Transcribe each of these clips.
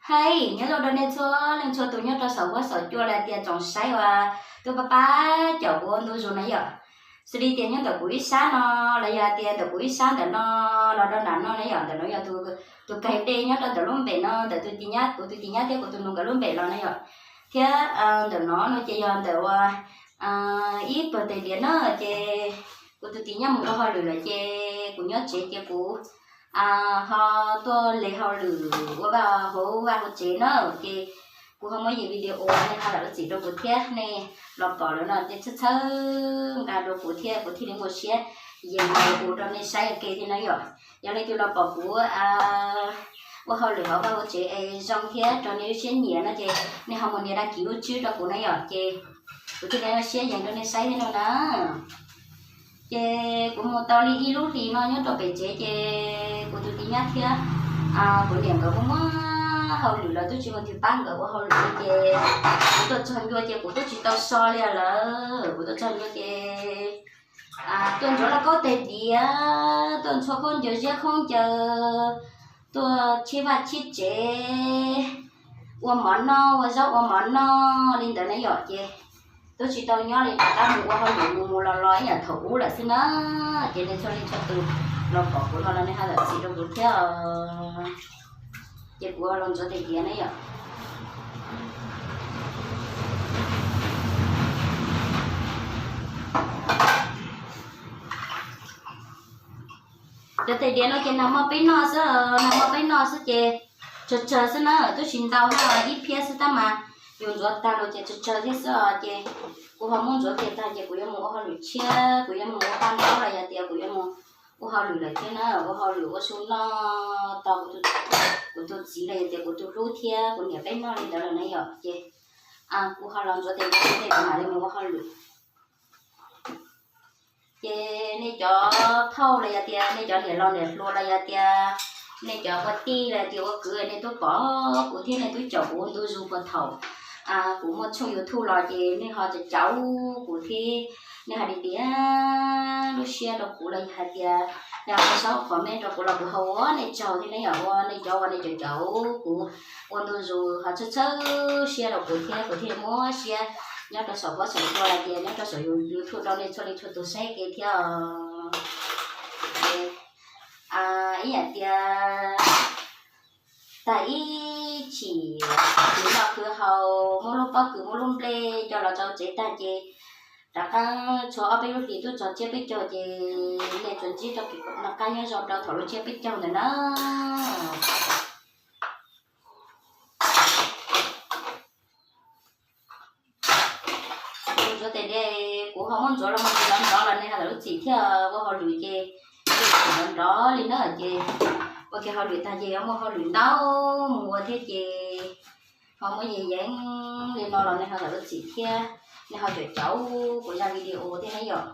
Hais nyob zoo rau nej txhua leej txhua tus nyob rau saum huab saum cua los tias tsoom saib uas tuaj pab pab caum kuv ua ntu zus na yom. Xws li tias nyob ntawm kuv ib sab no los yog tias ntawm kuv ib sab ntawm no los rau nram no na yom, ntawm no yog tus kais dej nyob rau ntawm lub npem no ntawm tus tis nyab, kuv tus tis nyab thiab kuv tus nus nkawd lub npem los na yom. Thiab ntawm no no ces yog ntawm uas ib pawg tais diav na, ces kuv tus tis nyab mus ua hauj lwm lawm ces kuv nyob tsev ces kuv ho tuaj le hauj lwm ua vaj hauv vaj hauv tsev na, ces kuv ho muab yeem video nej ho lam ua txim rau kuv thiab. Nej los pom lawm no ces txhawb txhawb nqa rau kuv thiab kuv thiaj li muaj siab yeem ua rau nej saib ua ke thiab na yom. Yog leej twg los pom kuv ua hauj lwm hauv vaj hauv tsev es zoo thiab raug nej lub siab nyiam no ces nej ho mus nias đăng ký lub tswb rau kuv na yom, ces kuv thiaj li muaj siab yeem rau nej saib thiab no na. Ces kuv mus tau li ib lub hlis no nyob rau pem tsev ces kuv tus tis nyab thiab kuv niam nkawd muaj muaj hauj lwm lawv twb tsis muaj twg pab nkawd ua hauj lwm li ces kuv tuaj txog ncua ces kuv twb tsis tau so li lawm. Kuv tuaj txog ncua ces tuaj ntxuav lauj kaub tais diav, tuaj ntxhua khaub ncaws ziab khaub ncaws, tuaj chib vaj chib tsev, ua mov noj ua zaub ua mov noj li ntawd na yom, ces twb tsis tau nyob li, rov qab mus ua hauj lwm mus mus los los ib yam thaum ub lawm xwb na. Ces nej txhua leej txhua tus los pom kuv no los nej ho zam txim rau kuv thiab. Ces kuv los ntxuav tais diav na yom. Cov tais diav no ces nag hmo peb noj xwb, nag hmo peb noj xwb ces tsawg tsawg xwb na, twb tsis ntau na, ib phiab xwb tab mas yus ntxuav tag los ces tsawg tsawg thiab xwb os. Ces kuv ho muab ntxuav tes tag ces kuv yuav mus ua hauj lwm tshiab, kuv yuav mus ua paj ntaub los yog tias kuv yuav mus ua hauj lwm lawm thiab na, ua hauj lwm ua su noj tos kuv tus txiv los yog tias kuv tus hlub thiab kuv niam peb noj li ntawd lawm na yom. Ces kuv ho los ntxuav tes tag kuv mam li mus ua hauj lwm. Ces nej cov phauj los yog tias nej cov niam laus niam hluas los yog tias nej cov ua tij los yog tias ua kwv nej twb pom kuv thiab nej twb caum kuv ua ntu zus puag thaum kuv muaj tshooj YouTube los ces nej ho caum caum kuv thiab nej hais li tias lub siab rau kuv los yog hais tias nej ho sau comment rau kuv los kuv ho ua nej tsaug thiab nej yom, ua nej cov uas nej caum caum kuv ua ntu zus ho txhawb txhawb siab rau kuv thiab kuv thiaj muab siab nyob rau saum huab saum cua los tias nyob rau saum YouTube rau nej txhua leej txhua tus saib ke thiab. Ib yam tias tag ib chim khwv noj khwv haus muab lub pob kws muab lub nplej coj los rau tsev tag ces rov qab tshuav ob peb lub hlis twb txog tsiab peb caug ces nej tsuas ntsib rau kev noj qab nyob zoo rau thaum lub tsiab peb caug ntawd na. Kuv ntxuav tes diav, kuv ho muab ntxuav los mus ntxuav nrov los nej ho lub txim thiab, ua hauj lwm ces nrov nrov li na ces ua ke hauj lwm tag ces yuav muaj hauj lwm ntau mus ua thiab ces ho muab yees yees li no los nej ho lub txim thiab, nej ho caum caum kuv zaj video thiab na yom.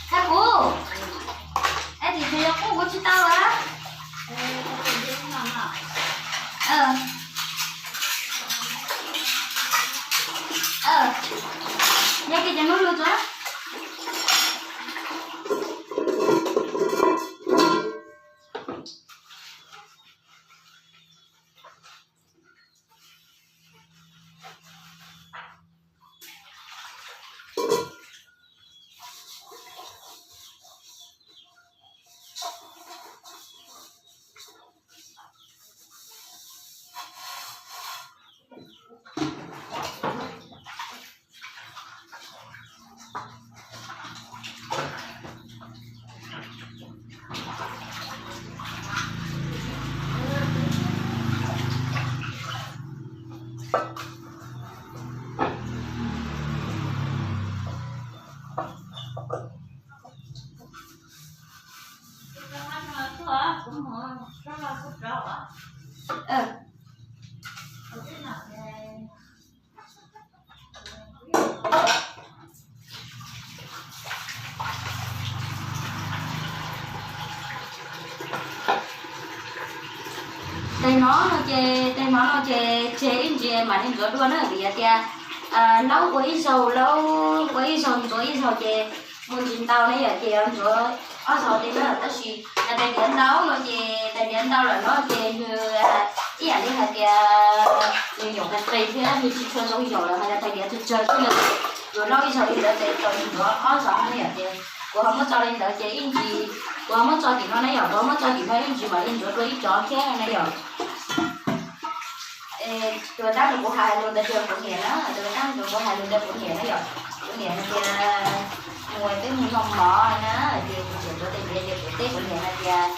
Thab kuv, es tim tsev yuav kuj kuv tsis tau lawm. Yog ke cov nub lug tso. Tes no no ces, tes no no ces tseg ib ntsis mam li ntxuav dua na, vim hais tias laub ua ib zaug, laub ua ib zaug ntxuav ib zaug ces mus ntsis ntau ne yom, ces yuav ntxuav ob zaug li na. Tab sis yog tes diav ntau no ces, tes diav ntau lawm no ces nws ib yam li hais tias nws yaum qis qis thiab nws tsis tshua zoo yaum lawm, hais tias tes diav tsawg tsawg xwb no ces yuav laub ib zaug li ntawd ces tau ntxuav ob zaug ne yom. Ces kuv ho muab tso li ntawd ces ib ntsis, kuv ho muab tso tim no ne yom, kuv ho muab tso tim no ib ntsis mam li ntxuav dua ib cov thiab ne yom. Tus dab ntawd kuv hais lus ntawd tias kuv niam na, tus dab ntawd kuv hais lus ntawd kuv niam na yom. Kuv niam hais tias mus peb mus noj mov na, ces kuv tseem ntxuav tes diav ces kuv teb kuv niam hais tias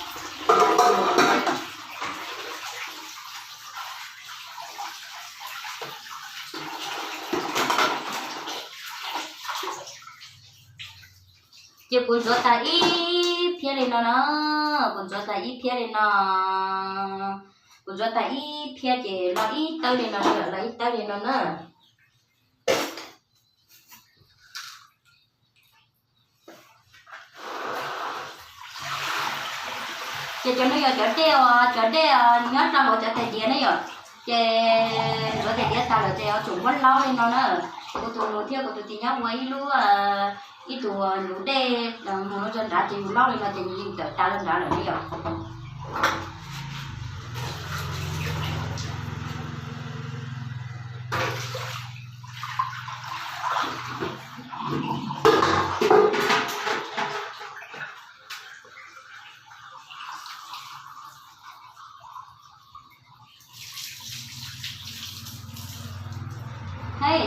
ces kuv ntxuav tas ib phiab li no na, kuv ntxuav tas ib phiab li no, kuv ntxuav tas ib phiab ces lo ib tawb li no, lo ib tawb li no na. Ces cov no yog cov dej os, cov dej nyob rau hauv cov tais diav ne yom. Ces ntxuav tais diav tas lawm ces yuav tsum muab laub li no na. Kuv tus nus thiab kuv tus txiv nyob ua ib lub, ib tug nus dej mus rau nrad ces yus laub li no ces nws yeej tawm tas rau nrad lawm ne yom.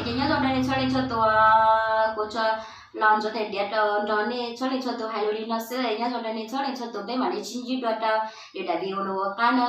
Ces nyob zoo rau nej txhua leej txhua tus, kuv tsuas los ntxuav tais diav rau nrog nej txhua leej txhua tus hais lus li no xwb. Nyob zoo rau nej txhua leej txhua tus, peb mam li sib ntsib dua rau lwm daim video ua qab na.